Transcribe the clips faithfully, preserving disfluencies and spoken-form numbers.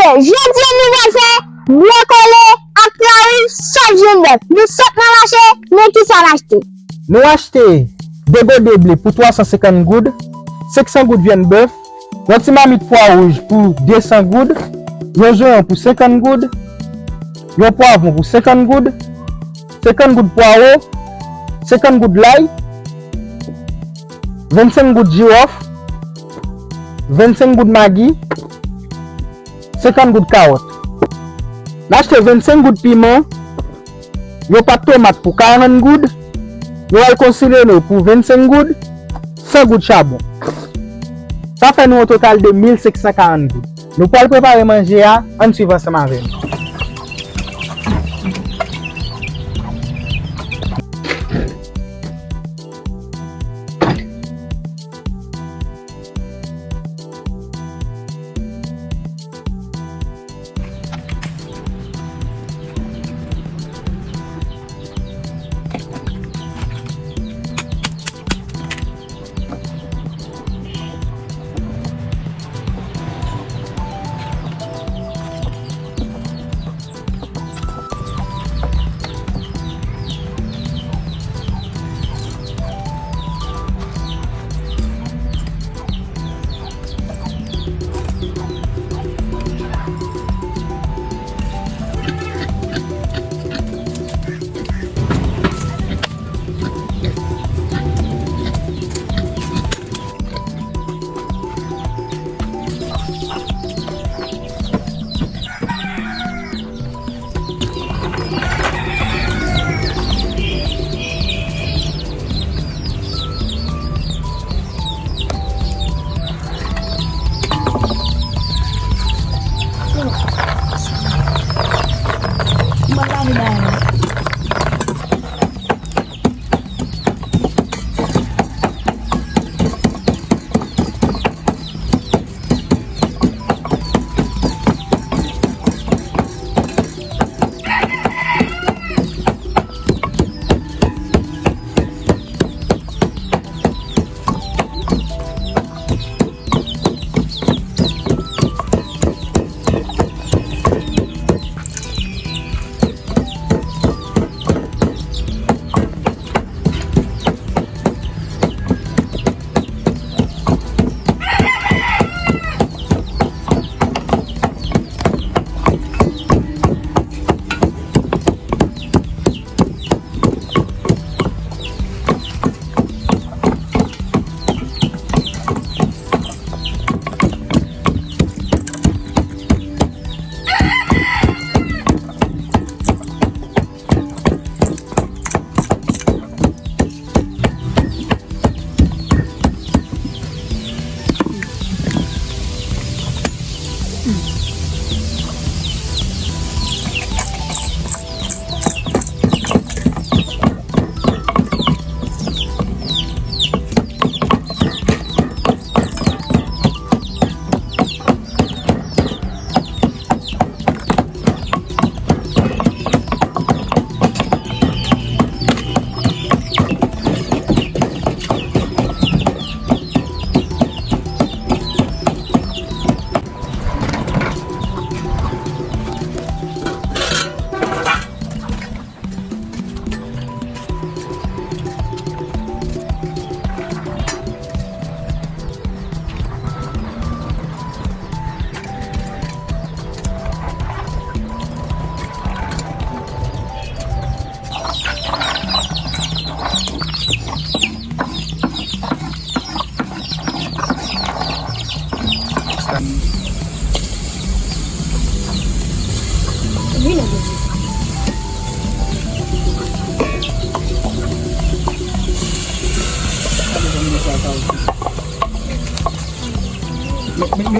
Jodi a nou pral fè ble kole ak lari sòf jenn bèf. Nou sot nan mache, men kisa n achte? Nou achte de gode ble pou twa san senkant goud, senk san goud vyann bèf, yon ti mamit pwa wouj pou de san goud, yon zonyon pou senkant goud, yon pwavwon pou senkant goud, senkant goud pwawo, senkant goud lay, vennsenk goud jiwòf, vennsenk goud magi, senkant goud kawòt. N achte vennsenk goud piman, yon pat tomat pou karant goud, yon èl konsileno pou vennsenk goud, san goud chabon. Sa fè nou yon total de mil senk san karant goud. Nou pral prepare manje a, ann swiv ansanm avè m.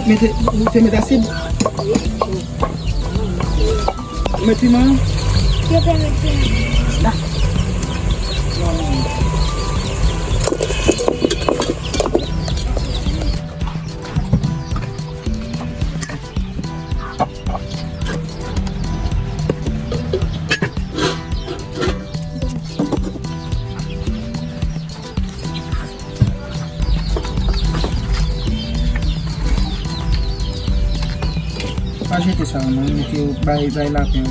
Mete, ou te met asid? Ou met piman? Yo te met piman. La. Pa jete sa non, mete yo bay, bay lapen.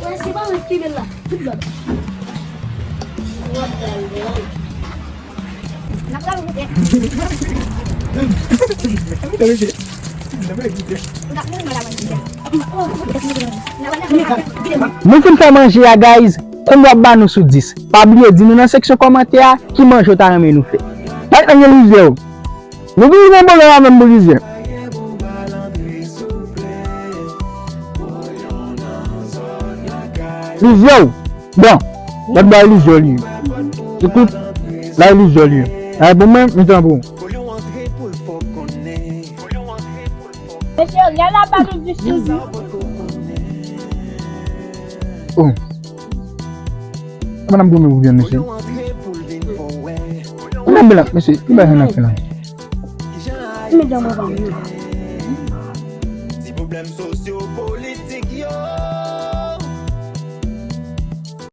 Wè, se pa mwen ki te mete l la. Tout bò. Nou fin fè manje a, guys. Konbyen w ap ba nou sou dis? Pa bliye di nou nan seksyon kòmantè a ki manje w ta renmen nou fè. Like nan gen plizyè. Nou toujou gen pwoblèm avè m pou plizyè. Plizyè. Bon, lòt bò a plizyè li ye. Ekout, la plizyè li ye. Ay, pou mwen, m tanpri w. Mesye, lè la pa nou di sou di. Oh. Madanm goumen pou vyann, mesye. Madanm blan, mesye, ki bagay n ap fè la? Medam mwen pa mwen.